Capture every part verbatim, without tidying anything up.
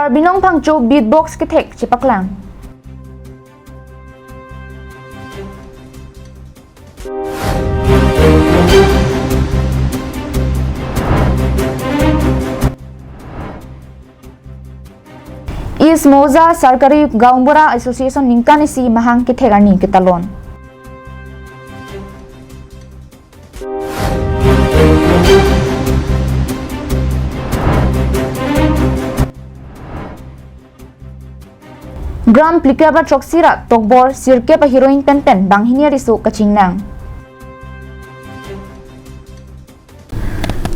Binong Phangcho beatbox kethek chepaklang. East Mauja Sarkari Gaonbura Association ningkan isi mahang kethek arni ketalon. Gram phlikep ra throksi ra tokbor sirkep a heroin pen pen banghini ariso kachingnang.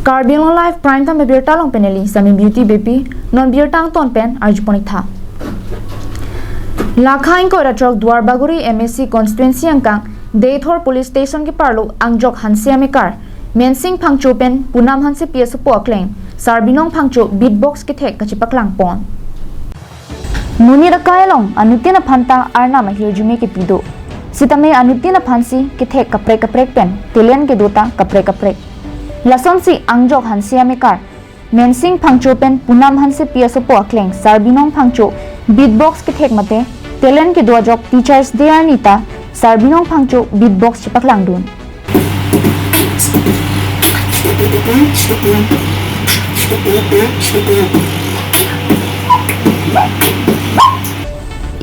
Karbi Anglong Live Prime Time abirta along pen neli Sami Beauty Beypi, non birta angton pen arjupon-ik tha. Lakha ingkoi ra throk Duarbagori M A C constituency angkang Deithor Police Station keparlo angjok Hanse amekar Mensing Phangcho pen Punam Hansepi asopo akleng Sarbinong Phangcho beatbox kethek kachepaklang pon. Monit akai along anuttin aphan ta Arnam ahirjume kepi do. Sitame anuttin aphansi kethek kaprek kaprek pen talent kedo ta kaprek kaprek. Lasonsi angjok Hanse amekar Mensing Phangcho pen Punam Hansepi asopo akleng Sarbinong Phangcho beatbox kethek mate talent kedo ajok Teachers Day arni ta Sarbinong Phangcho beatbox chepaklangdun.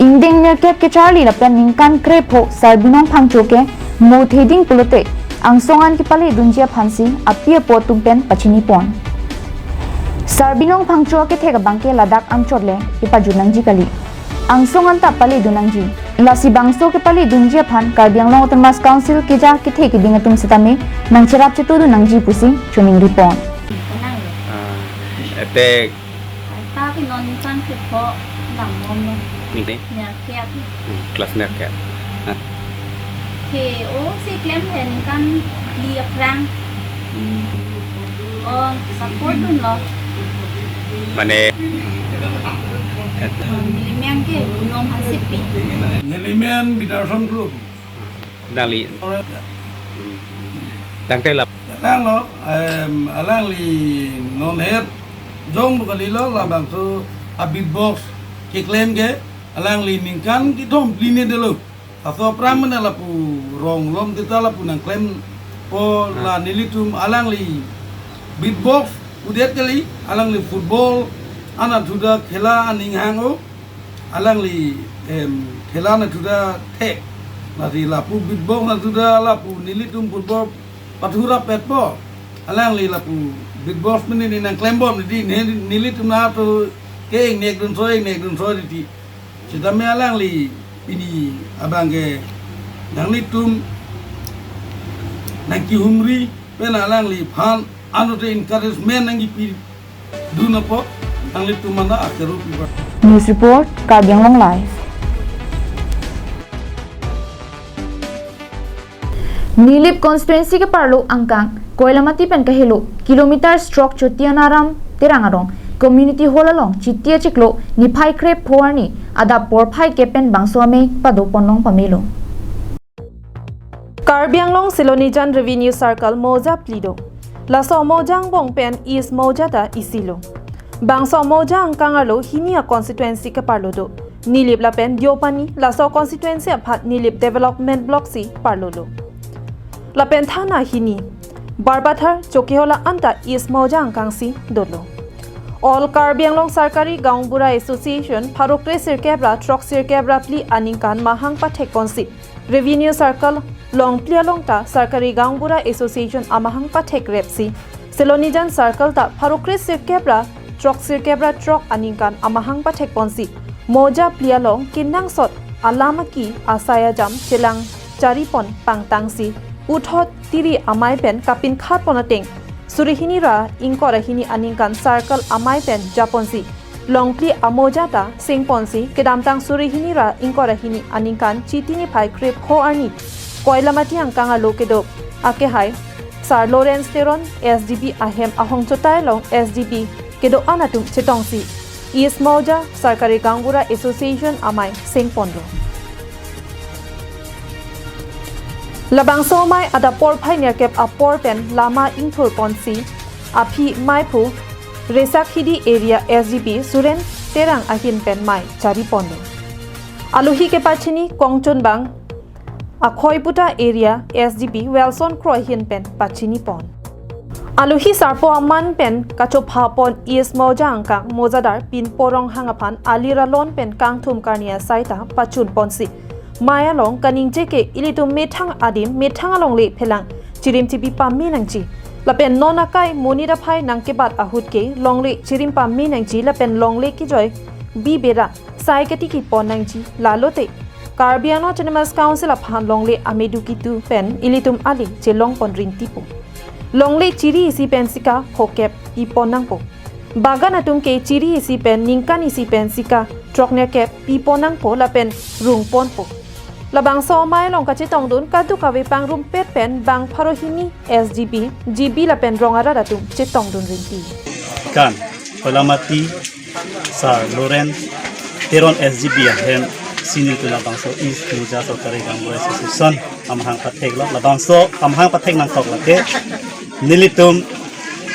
Ingdeng nerkep kecharli lapen ningkan krepho Sarbinong Phangcho ke mo theding pulote angsong an kepaledunji aphansi api apo atum pen pachini pon. Sarbinong Phangcho akethek abangke ladak amchot le kepajut nangji kali. Angsong an ta paledun nangji. Lasi bangso kepaledunji aphan Karbi Anglong Autonomous Council keja kethe keding atum sitame nangcherap chetudun nangji pusi choningri pon. Ah, ete. Ai, ta ke non kan ke pho dam nom no. Ningkan? Nerkep. Hmm, class nerkep. Ah. Ke o si klem he ningkan phli aphrang. Hmm. Oh, support dunlo. Mane. Nelimen ke Punam Hansepi. Nelimen Bidarson Group. Nangli. Tangkai lap. Nanglo, em, alangli non het jong bu kalilo labangso a beatbox keklem ke alangli ningkan kethom phli ne dolo. Laso aphrang mena lapu rong lom tita lapu nangklempo la nelitum alangli beatbox udet kali alangli football ana thuda khela aning hang o alangli em khela na thuda thek lasi lapu beatbox na thuda lapu nelitum football pathurap petpo alangli lapu beatbox mene ne nangklembom di ne nelitum na to ke ingnek dunso ingnek dunso di. Sitame alangli pini abangke nanglitum nangkehumri pen alangliphan anute encouragement nangkipi dun apot nanglitum mana akeru piba. News report, Karbi Anglong Live. Nilip constituency keparlo angkang Koilamati pen kahelo kilometer throk Choti Anaram Terang arong community hall along Chiti achiklo niphai krepho arni adap porphai kep pen bangso amei padopon long pamelo. Karbi Anglong Silonijan Revenue Circle Mouja phli do. Laso Mouja angbong pen East Mouja ta isi lo. Bangso Mouja angkang arlo hini a constituency keparlo do. Nilip lapen Deopani laso constituency aphan Nilip Development Block si parlo lo. Lapen thana hini Barpathar Chokihola anta East Mouja angkang si dolo. All Karbi Anglong Sarkari Gaonbura Association pharo kre sirkep ra throk sirkep ra phli aningkan mahang pathek ponsi Revenue Circle Longphli along ta Sarkari Gaonbura Association amahang pathek rep si Silonijan Circle ta pharo kre sirkep ra throk sirkep ra throk aningkan amahang pathek ponsi Mouja phli along kenangsot alam aki asai ajam chelang chari pon pangtang si puthot tiri amei pen kapinkhat pon ateng suri hini ra ingkoi ra hini aningkan Circle amei pen japonsi Longphli a Mouja ta sengponsi kedamtang suri hini ra ingkoi ra hini aningkan Chiti niphai krepho arni Koilamati angkang arlo kedo akehai Sir Lawrence Teron S D B ahem ahong chotai along S D B kedo-an atum chetongsi East Mouja Sarkari Gaonbura Association amei sengponlo. Labangso amei adap porphai nerkep apor pen lama ingthur ponsi aphi meiphu Resakhidi area S D B Suren Terang ahin pen mei chari ponlo. Alohi kepachini kongchunbang Akhoiputa area S D P Wilson Kroy ahin pen pachini pon. Alohi sarpo aman pen kachopha pon East Moja angkang mojadar Pinpo Ronghang aphan ali ralon pen kangthum karni asai ta pachun ponsi mei along kaningje ke ilitum methang adim methang alongle phelang chirim chipi pame nangji. Lapen non akai monit aphai nangkebat ahut ke longle chirim pame nangji lapen longle kejoi bi bera sai katiki pon nangji lalote Karbi Anglong Autonomous Council aphan longle amedu kitu pen ilitum ali chelong pon rinti po. Longle chiri isi pen sika phokep pi pon nangpo. Bagan atum ke chiri isi pen ningkan isi pen sika throknerkep pi pon nangpo lapen rung ponpo. Labangso mei along kachetongdun kadokave pangrumpet pen bang pharo hini S G B, G B lapen rong arat atum chetongdun rinti. Kan, Koilamati, Sir Lawrence Teron S G B ahem si nelitum labangso East Moja Sorkari Gaonbura Association amahang patheklo, labangso amahang pathek nangkok lake nelitum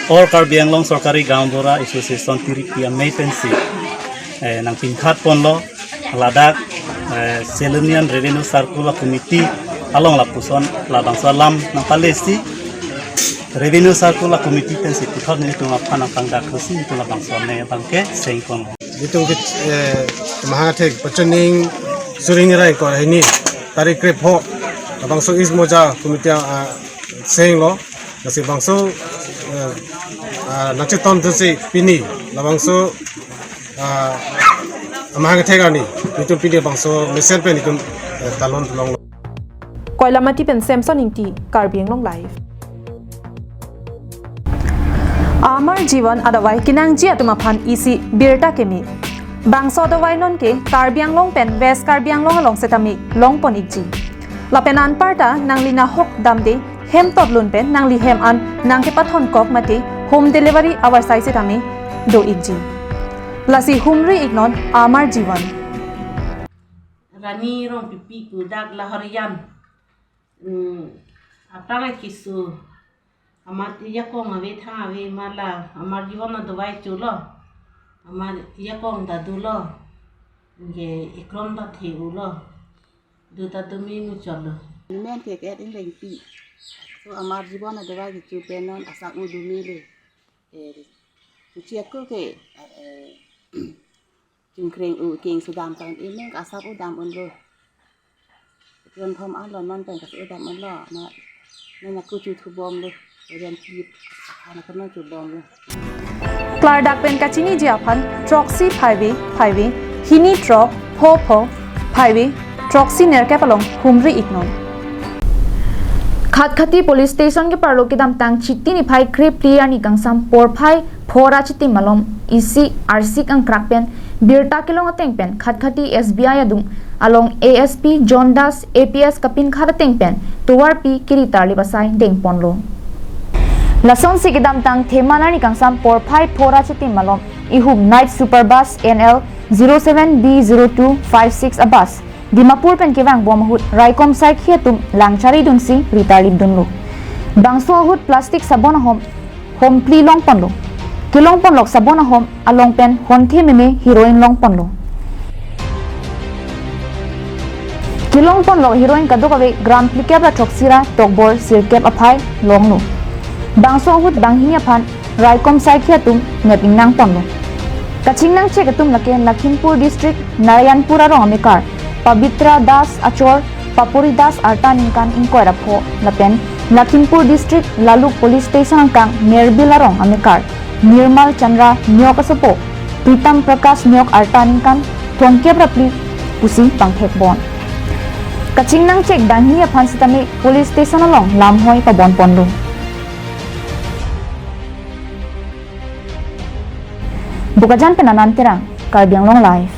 All Karbi Anglong Sorkari Gaonbura Association tiripi amei pensi, eh, nangpinkhat ponlo, ladak, eh, Selenian Revenue Circle a Committee along lapuson labangso alam nangpalesi Revenue Circle a Committee pensi puthot nelitum aphan nangpangdak pusi nelitum labangso amei abangke seng ponlo. Nelitum ke, eh, mahang athek pachoning suring nirai kor hini tarik krepho labangso East Moja Committee, ah, senglo. Lasi bangso, eh, ah, nangchetongdunsi pini labangso, ah, amahang athek arni nelitum pini bangso mesen pen nelitum, eh, talon longlo. Koilamati pen Samson Ingti, Karbi Anglong Live. Amar Jivan adavai kenangji atum aphan isi birta keme. Bangso adavai nonke Karbi Anglong pen West Karbi Anglong along setame long pon ikji. Lapen anparta nangli nahok damde hem totlun pen nangli hem an nangkepathon kok mate home delivery avarsai setame do ikji. Lasi humri iknon Amar Jivan. Rani Rongpipi pu dak Lahorijan. Hmm, aphrang keso. Amat ajakong ave thang ave ma la Amar Jivan adavai cholo. Amat ajakong ta dolo. Ke ekrom ta the-ulo. Du ta dumi muchotlo. Amen ke ke ingrengpi. So Amar Jivan adavai kecho pen non asap-u dumelo. Eh, kuchi aku ke, eh, chingkreng-u keng sudam tahun ini asap-u dam-unlo. Jon thom alon non pen kasu dam-unlo. Na, na kuchu thubomlo. Jon pit. Ana kono chubomlo. Klardak pen kachiniji aphan throksi phaive phaive hini throk pho pho phaive throksi nerkep along humri iknon. Khatkhati Police Station keparlo kedamtang Chiti niphai krephli arni kangsam porphai phora chitim malom isi arsik angkrak pen birta kelong ateng pen Khatkhati S B I adung along A S P John Das A P S kapinkhat ateng pen tovarpi kiri tarlip asai dengponlo. Lasonsi kedamtang Theman arni kangsam porphai phora chitim malom ihum Night Super Bus N L zero seven B zero two five six a bus Dimapur pen kevangbom ahut raikom saikhi atum lang charidunsi ritarlipdunlo. Bangso ahut plastic sabon ahom homphli longponlo. Kelongponlok sabon ahom along pen honthe meme heroin longponlo. Kelongponlok heroin kadokave gram phlikep ra throksi ra tokbor sirkep aphai longlo. Bangso ahut banghini aphan raikom saikhi atum nep ingnangponlo. Kachingnangchek atum lake Lakhimpur District Narayanpur arong amekar Pabitra Das achor Papuri Das arta ningkan ingkoi ra pho lapen Lakhimpur District Laluk Police Station angkang Merbil arong amekar Nirmal Chandra Nyok asopo Pritam Prakash Nyok arta ningkan thomkep ra phli pusi pangthekbon. Kachingnangchek banghini aphan sitame police station along lamhoi pabonponlo. Bokajan pen Anand Terang, Karbi Anglong Live.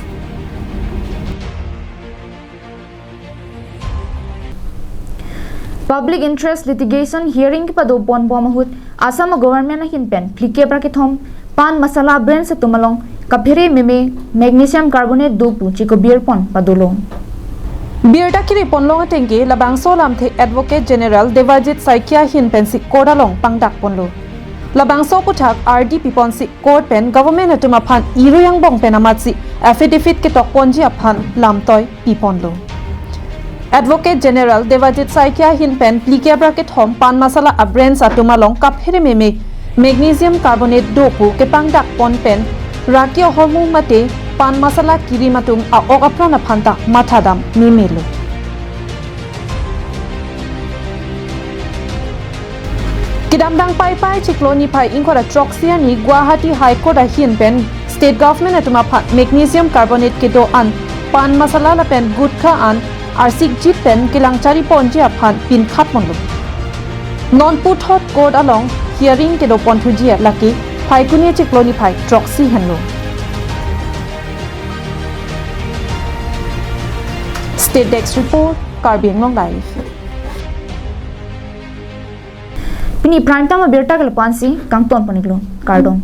Public Interest Litigation Hearing kepadopon bom ahut Assam Government ahin pen phlikep ra kethom pan masala brands atum along kaphere meme magnesium carbonate do pu chikobirpon padolo. Birta kiriponlong atengke labangso alamthe Advocate General Devarjit Saikia ahin pensi court along pangdakponlo. Labangso aputhak ardi piponsi court pen government atum aphan irui angbong pen amatsi affidavit ketokponji aphan lamtoi piponlo. Advocate General Debajit Saikia ahin pen phlikep ra kethom pan masala a-brands atum along kaphere meme magnesium carbonate do pu kepangdakpon pen raki ahormu mate pan masala kirim atum a-ok apran aphan ta mathadam memelo. Kedamtang Paipai chiklo niphai ingkoi ra throksi arni Guwahati High Court ahin pen State Government atum aphan magnesium carbonate kedo an pan masala lapen gutkha an arsikjit pen kelang chariponji aphan pinkhatponlo. Non puthot court along hearing kedoponthuji lake Phaikuni chiklo niphai throksi henlo. State Desk Report, Karbi Anglong Live. Pini prime time abirta ke lapu-ansi kangtonpon-iklo, kardom.